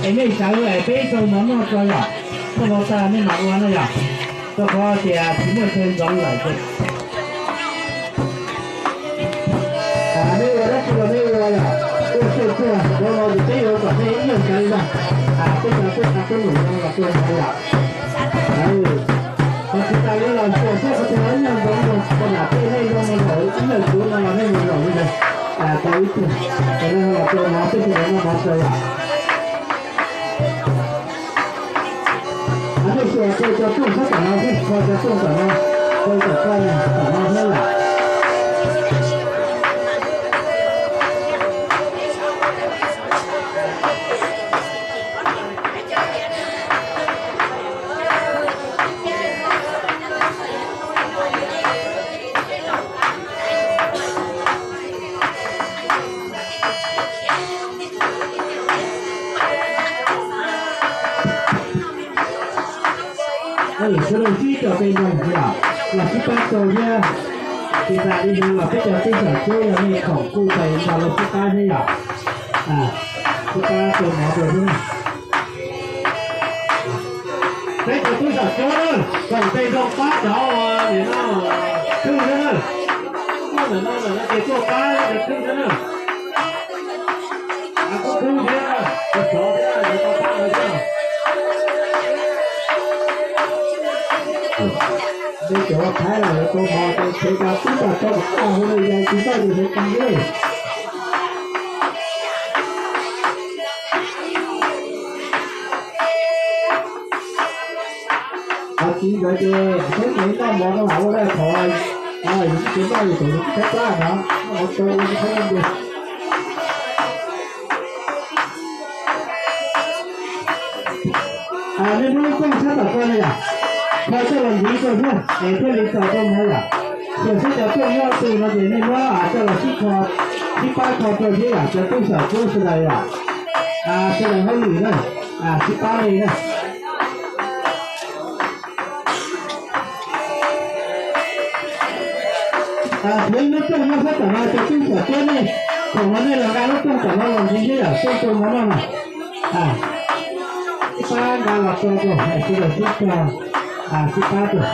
Es nej sawv es peb ib tug mov noj tso yom, txog tag nej mam ua no yom, rau qhov tias tsis muaj chaw ntsoov lawm ces. Nej ua dab tsi los nej ua yom, ua tsuag tsuag, ua no ces peb yuav kom nej ib leeg sawv li no, peb cov tub sawv tub num no los ua no yom. Qhov tsis tas li los xyuas thiab qhov tias ib leeg ntxoov los ua nram tej nej zoo li lawm, ib leeg kuv no los nej mus zaum li ntawd, tau ib tug, ces nej los tua mov, peb sawv daws noj mov tso yom. Nej xyuas rau cov rooj sab tom no thiab, rau cov rooj tom no, rau tom koj tom no thiab yom. Sawv daws sib cog pes nroog yom, los sib pab tau thiab. Tsis tas li ntawd los peb cov tub sam cuab yog nej khoom kuj pes nrog lawv sib pab thiab yom. Sib pab tua mov rau thiab. Peb cov tub sam cuab na, khoom pes nroog pab cov uas nim no khwj thiab na. Muaj ntawm no ntawm no ces tuaj pab cov khwj thiab na. Kub kub thiab, tus tsov thiab, yuav tau pab lawv thiab. Tej cov Thaib los lawv tua mov ces tshev rau tub rau toj kom tag hauv lawm, yog tsis txawj ces lawv tsis li. Qhov tsis ntawd ces peb tseem noj mov no mam ua dab thov, yus tsis noj yus tseem thaib plab no, noj mov tso ua tsis thaib ntiag. Nej muab lub rooj sab tom koj no yom, kho coj los ntxiv rau thiab es thiaj li txaus rau mov yom. Xyuas seb cov rooj nyob twg no ces nej muab coj los sib kho, sib pab kho rau thiab yom, cov tub sam cuab sawv daws yom. Sawv daws hauj lwm na, sib pab li na. Qhov lub rooj nyob sab tom no cov tub sam cuab nej, thaum no nej los nqa lub rooj tom no los ntxiv thiab yom, rooj tua mov noj no. Sib pab nqa los tua rau, sawv daws sib cog, sib pab rau.